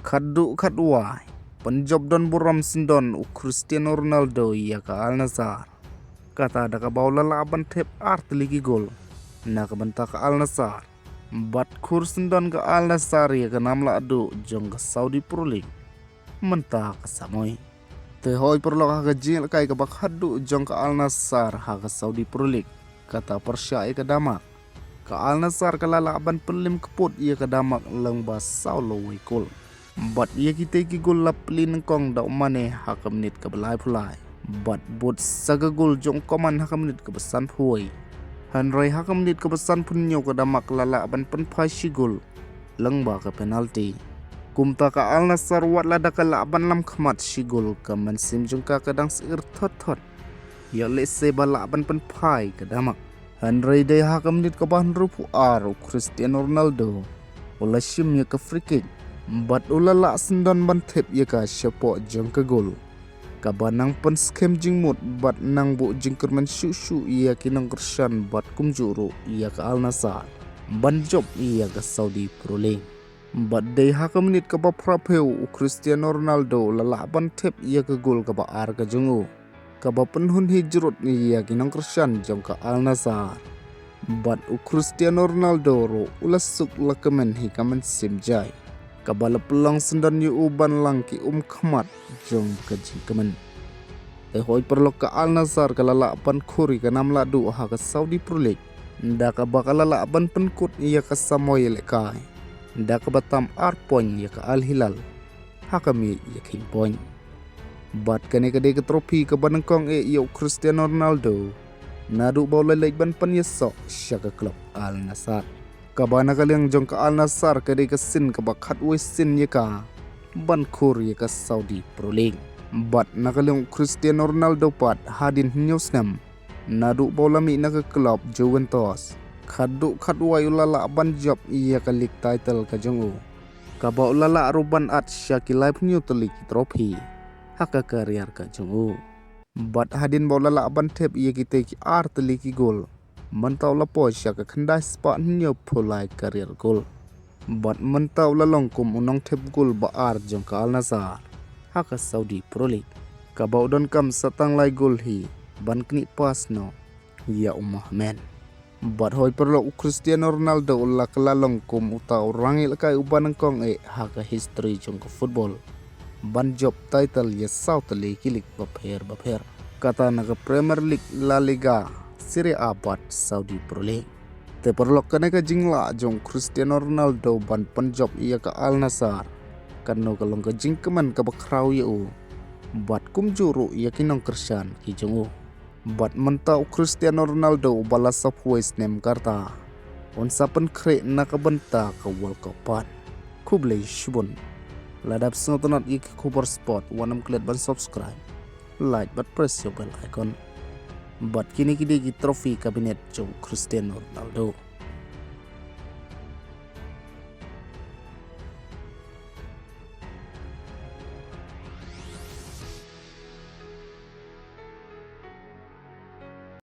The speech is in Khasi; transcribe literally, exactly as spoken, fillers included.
Khadduh khatwai, pynjop don burom syndon u Cristiano Ronaldo ïa ka Al Nassr. Kata da kaba u la lah ban thep ar tylli ki gol na ka bynta ka Al Nassr. Bad khur syndon ka Al Nassr ïa ka nam lahduh jong ka Saudi Pro League mynta ka samoi. Te hoi paralok, ha ka jingïalehkai kaba khadduh jong ka Al Nassr ha ka Saudi Pro League, kata pyrshah ïa ka Dammam, ka Al Nassr ka la lah ban pynlem kput ïa ka Dammam lyngba saw lawei gol. Bad ïa kitei ki gol la plie nyngkong da u Mane ha ka minit kaba laiphew lai, bad bud sa ka gol jong u Coman ha ka minit kaba sanphew wei. Hynrei ha ka minit kaba sanphew hynñiew ka Dammam la lah ban pynphai shi gol lyngba ka penalti. Kumta ka Al Nassr wat la da ka lah ban lam khmat shi gol, ka mynsiem jong ka ka dang syier thot thot ïa lehse ba lah ban pynphai ka Dammam. Hynrei dei ha ka minit kaba hynriewphew ar u Cristiano Ronaldo u la shim ïa ka free kick bad u la lah syndon ban thep ïa ka shapoh jong ka gol, kaba nang pynskhem jingmut bad nang buh jingkyrmen shuh shuh ïa ki nongkyrshan bad kumjuh ruh ïa ka Al Nassr ban jop ïa ka Saudi Pro League. Bad dei ha ka minit kaba phraphew u Cristiano Ronaldo u la lah ban thep ïa ka gol kaba ar ka jong u, kaba pynhun hi jrut ïa ki nongkyrshan jong ka Al Nassr. Bad u Cristiano Ronaldo ruh u la suk la kmen hi ka mynsiem jai, kaba la pynlong syndon ïa u ban lang ki um khmat jong ka jingkmen. Te hoi paralok, ka Al Nassr ka la lah ban khur ïa ka nam lahduh ha ka Saudi Pro League da kaba ka la lah ban pynkut ïa ka samoi ïalehkai da kaba tam ar point ïa ka Al Hilal ha ka miej ïa ka kheiñ point. Bad kane ka dei ka trophy kaba nyngkong eh ïa u Cristiano Ronaldo naduh ba u la leit ban pynïasoh sha ka club Al Nassr, kaba na ka liang jong ka Al Nassr ka dei ka sien kaba khatwei sien ïa ka ban khur ïa ka Saudi Pro League. Bad na ka liang u Cristiano Ronaldo pat, hadien hynñiew snem naduh ba u la mih na ka club Juventus, khadduh khatwai u la lah ban jop ïa ka league title ka jong u, kaba u la lah ruh ban at sha ki laiphew hynñiew tylli ki trophy ha ka career ka jong u. Bad hadien ba u la lah ban thep ïa kitei ki ar tylli ki gol, mynta u la poi sha ka khyndai spah hynñiewphew lai career gol. Bad mynta u la long kum u nongthep gol ba ar jong ka Al Nassr ha ka Saudi Pro League, kaba u donkam sa tang lai gol hi ban knieh pass noh ïa u Mohamed. Bad hoi paralok, u Cristiano Ronaldo u la kylla long kum uta u rangïalehkai uba nyngkong eh ha ka history jong ka football ban jop title ïa saw tylli ki league bapher bapher, kata na ka Premier League, La Liga, Serie A bad Saudi Pro League. Te paralok, kane ka jinglah jong u Cristiano Ronaldo ban pynjop ïa ka Al Nassr kano ka long ka jingkmen kaba khraw ïa u bad kumjuh ruh ïa ki nongkyrshan ki jong u. Bad mynta u Cristiano Ronaldo uba la sawphew wei snem ka rta, un sa pynkhreh na ka bynta ka World Cup pat. Khublei shibun. Lada phi sngewtynnat ïa ki khubor sport, wat nym klet ban subscribe, like bad press ïa u bell icon. Bad kine ki dei ki trophy cabinet jong u Cristiano Ronaldo.